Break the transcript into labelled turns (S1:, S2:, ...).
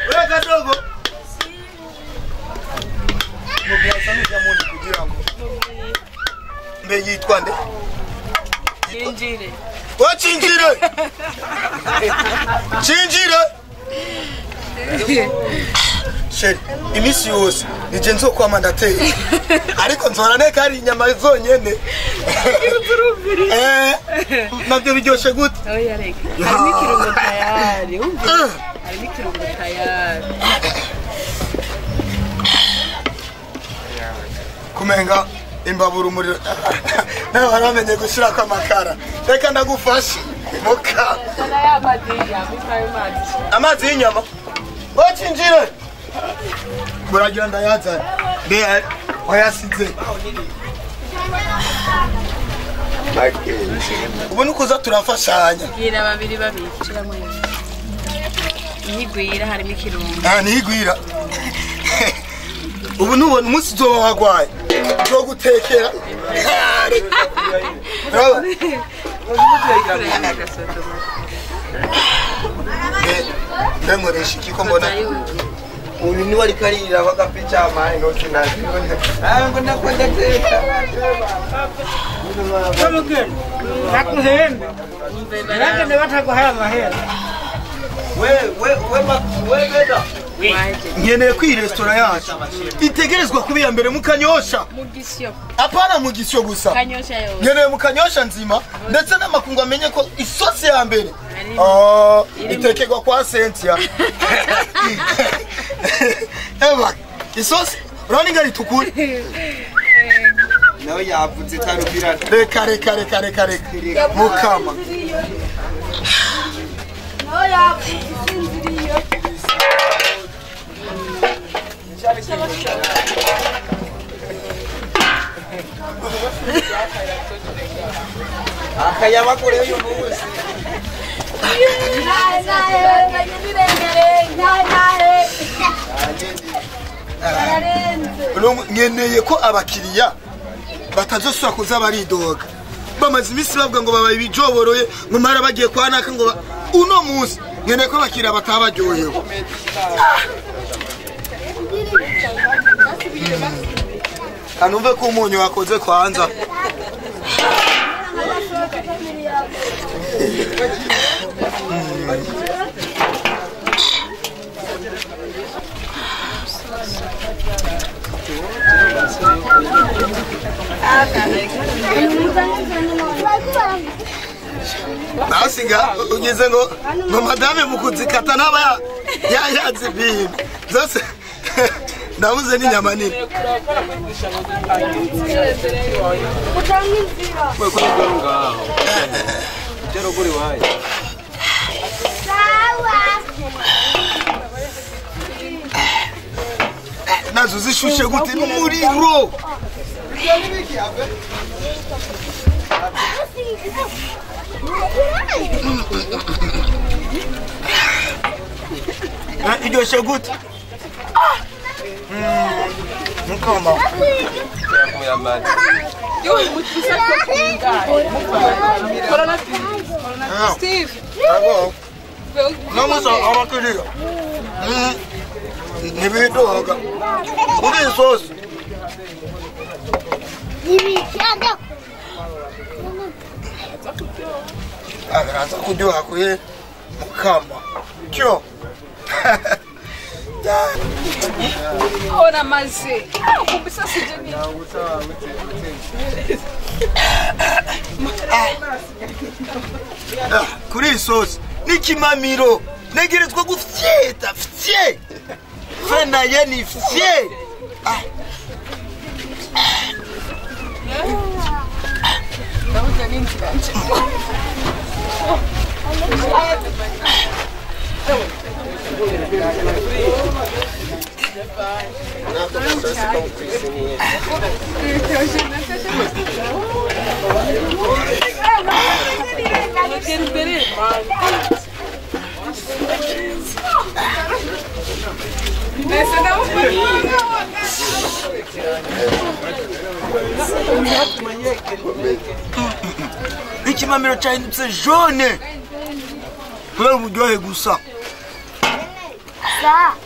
S1: We kadogo. Mubwira n'umuntu kugira ngo mbe yitwa nde?
S2: Cinjire.
S1: Wa cinjire. Cinjire. Sheri, imisi yose nije nzokwama ndateye. Ariko nzora neka ari inyama zonyene. Navyo biryoshe gute?
S2: Oya reka. Harimo ikirungo tayari. Harimo ikirungo tayari.
S1: Kumenga imbabura umuriro. Nawe waramenye gushirako amakara. Reka ndagufashe. Muka. Amazi y'inyama. Wacinjire. Buragira ndayazana. Mbe wayasize. Ubu nukuza turafashanya.
S2: Gira babiri babiri. Shiramo inyama. Nigwira harimo ikirungo.
S1: Ah nigwira. Ubu nubona umunsi uzoba wagwaye. Nzogutekera. Bravo. Ndengoresha iki ko mbona
S3: uyu ni wari karira bagapicha amani no kinazi. Ah ngo nakwenda teka.
S4: Nakuhembe. Nakende bataguhaya amahera.
S3: We we we we beda.
S1: Nkeneye ko iyi resitora yacu itegerezwa kuba iya mbere mu Kanyosha.
S2: Mu Gisyo.
S1: Apana mu Gisyo gusa.
S2: Kanyosha yose.
S1: Nkeneye mu Kanyosha nzima ndetse n'amakungu amenye ko isosi ya mbere itekerwa kwa Cynthia. Eba isosi urabona ingari itukura.
S3: Nawe yavuze tarubira.
S1: Reka reka reka reka reka. Mukama.
S5: Nawe yavuze isinziriyo.
S3: Akayabakure uyu munsi.
S1: Nkeneye ko abakiriya batazosubira kuza baridoga. Bamaze iminsi bavuga ngo babaye ibijoboroye ngo mara bagiye kwa naka ngo uno munsi nkeneye ko abakiriya batabaryohewe. Anumve ko umunyu wakoze kwanza. Nasinga ugeze ngo ngo madame mukuzikata naba yazibintu zose. Ndabuze n'inyama nini. Nazo zishushe gute n'umuriro. Iryoshe gute? Mukama.
S2: Steve.
S1: No musa abakiriya. Ntibidoga. Uri isosi. Araza kuryoha kuye mukama. Cyo.
S2: Ora maze. Kumbisa sije ni.
S1: Kuri isosi n'ikimamiro negerezwa gufyeta fye. Fena yeni fye. Ikimamiro cyahindutse jaune kubera uburyohe gusa.
S5: Sa.